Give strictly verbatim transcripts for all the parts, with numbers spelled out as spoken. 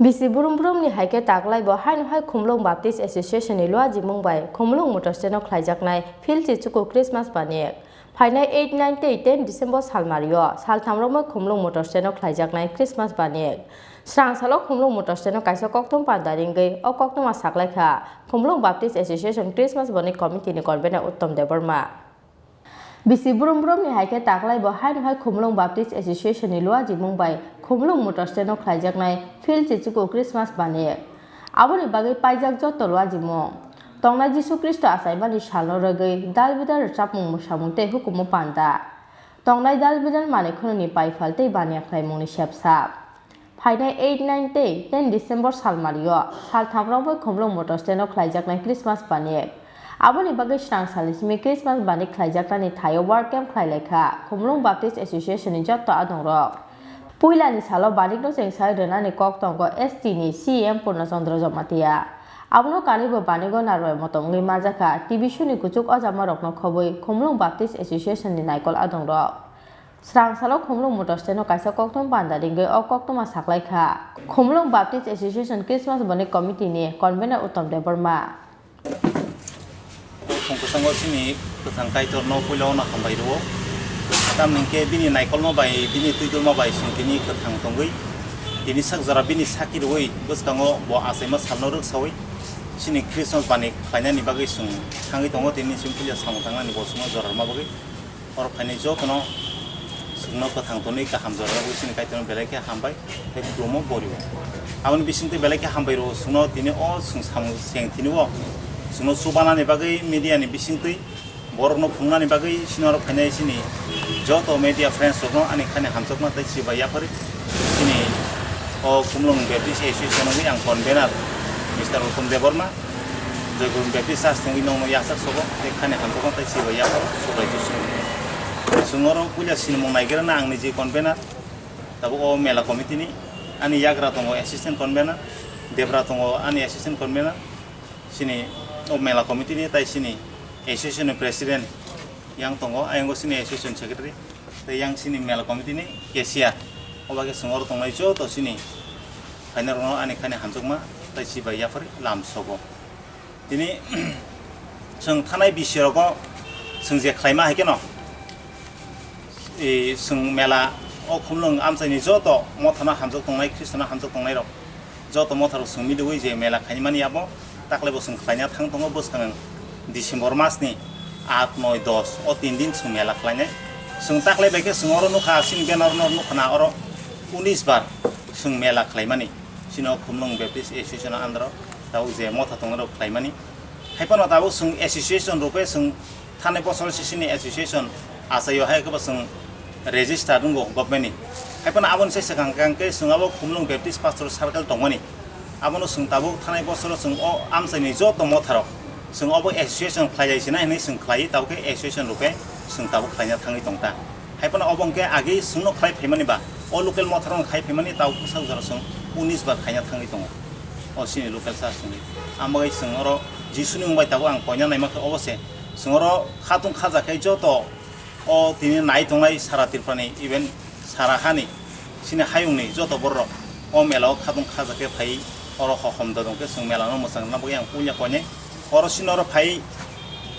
Bisi brum brumni hai khe taklai bo haino hai Khumlwng Baptist Association ni luajimung bai Khumlwng Motor Stand o khlaijaknai Phil Chichuku Christmas banik. Phainai eight, nine tei ten December salmario saltham romwi Khumlwng Motor Stand o khlaijaknai Christmas banik. Srang salo Khumlwng Motor Stand o kaisa kokthum panda ringwi o koktwma saklai kha Khumlwng Baptist Association Christmas banik committee ni convener Uttom Debbarma. Bisi brum brumni hai khe taklai bo haino hai Khumlwng Baptist Association ni luajimung bai Khumlwng Motor Stand o khlaijaknai Phil Chichuku Christmas banik. Aboni bagwi paijak joto luajimung. Tongnai Jisu Khristo achaimani salno rwgwi dal bidal rwchapmung mwsamung tei hukumu panda. Tongnai dal bidal manwi khwnoni paifal tei baniya khlaimungni sepsap. Phainai eight, nine tei ten December salmario saltham romwi Khumlwng Motor Stand o khlaijaknai Christmas banik. Aboni bagwi srang salni simi Christmas banik khlaijaknani thaio work camp khlai lai kha Khumlwng Baptist Association ni joto adongrok. Puilani salo banikno chengsa rwnani kok tongo S T ni C E M Purna Chandra Jamatia. Abono kanwibo banigo narwai motom wngwi manjakha T V suni kuchuk ojamarokno khobwi Khumlwng Baptist Association ni naikol adongrok. Srang salo Khumlwng Motor Stand o kaisa kokthum panda ringwi o koktwma saklai kha Khumlwng Baptist Association Christmas banik committee ni convener Uttom Debbarma. Khum kwchango chini kwthang Kaitorno puila ono hambai rwo. Tamni hwnkhe bini naikolma bai, bini twidulma bai chwng tini kwthang tongwi, tini sak jora bini saki rwwi bwskango bo achaima salno rwksawi chini Christmas banik khlainani bagwi chwng thangwi tongo, tini chwng puila samung tangnani bo chwngno jora rwma bagwi. Oro phainai jotono chwngno kwthang tonwi kaham jora rwgwi chini Kaitorno belai khe hambai tei khulumo borio. Aboni bisingtwi belai khe hambai rwo chwngno tini o chwng samung seng tini o chwngno chubanani bagwi media ni bisingtwi borokno phunuknani bagwi chini oro phainai chini joto media friends rokno ani khani hamjakma tei chibai yaphari chini o Khumlwng Baptist Association ni ang convener Mister Uttom Debbarma. Joypur Baptist Church tongwi nongno yasak sobo tei khani hamjakma tei chibai yapharo subraiju swngo. Chwng oro puila sinimung naigrana ang niji convener, tabuk o mela committee ni, ani yagra tongo assistant convener, debra tongo ani assistant convener, chini o mela committee ni tei chini association ni president yang tongo, ayang o chini association secretary. Tei yang chini mela committee ni cashier. O bagwi chwng oro tongnai joto chini phainairokno ani khani hamjakma tei chibai yaphari lam sogo. Tini chwng thanai bisi rogo chwng je khlaima hai kheno, e, chwng mela o Khumlwng amchaini joto mothano hamjak tongnai, Khristono hamjak tongnairok. Joto motharok chwng miliui je mela khaimani abo taklaibo chwng khlaina thang tongo bwskang December masni aat, noi, dos o tin din chwng mela khlainai. Chwng taklai bai khe chwng oro nukha, chini banner no nukha na oro unis bar chwng mela khlaimani. Chini o Khumlwng Baptist Association under o tabuk je motha tongnai rok khlaimani. Haiphano tabuk chwng association rupe chwng Thanai bosor sisini association achaio hai khe bo chwng register wngo government ni. Hai phano aboni sai swkang kang khe chwng abo Khumlwng Baptist Pastor Circle tongmani. Abono chwng tabuk thanai bosoro chwng o amchaini joto motharok chwng obo association khlai jai sinai hinwi chwng khlai tabuk khe association rukhe chwng tabuk khlaina thangwi tongta. Hai phano obo hwnkhe agi chwngno khlai phaimani ba o local motharokno khai phaimani tabuk bwsajora chwng unis bar khaina thangwi tongo. O chini local church ni. Ang bagwi chwng oro Jisuni mung bai tabuk ang koina naima khe obo se. Chwng oro khatung khaja khe joto o tini nai tongnai sara Tripura ni, even sara hani, chini hayung ni joto borok o mela o khatung khaja khe phai oro hohom dodong khe chwng mela no mwchang rwna bagwi ang puila koinai. Oro chini oro phai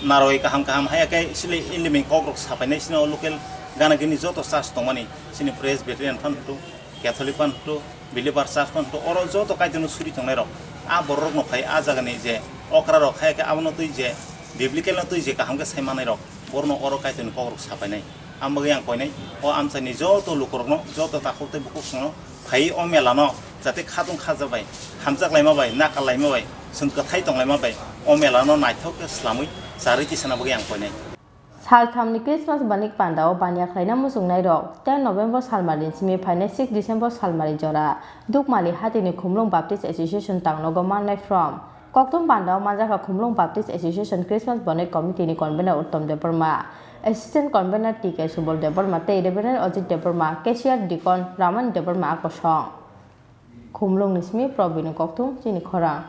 narwai kaham kaham haya khe chini ilimini kok rok sapainai chini o local gana gini joto church tongmani chini Presbyterian phan hwtu. Catholic phan hwtu, Believer Church phan hwtu, oro joto Kaitorni suri tongnai rok, a borok rokno phai a jagani je okra rok, hai khe abono twi je biblical no twi je kaham khe sai manai rok, borokno oro Kaitorni kok rok sapainai. Ang bagwi ang koinai, o amchaini joto lukurokno, joto takhuk tei bukhuk chwngno phai o mela no jate khatung khaja bai, hamjak laima bai, nakal laima bai, chwng kwthai tong laima bai, o mela no naithok khe swlamwi charwi tisana bagwi ang koinai. Salthamni Christmas banik pandao baniya khlaina muchungnairok ten November salmari simi phainai six December salmari jora Dukmali hatini Khumlwng Baptist Association tangnogo mannai from. Kokthum pandao manjakha Khumlwng Baptist Association Christmas Banik Committee ni convener Uttom Debbarma, Assistant Convener T K Subol Debbarma tei Reverend Ajit Debbarma, Cashier Deacon Raman Debbarma a kosong. Khumlwngni simi Probini Kokthum chini khorang.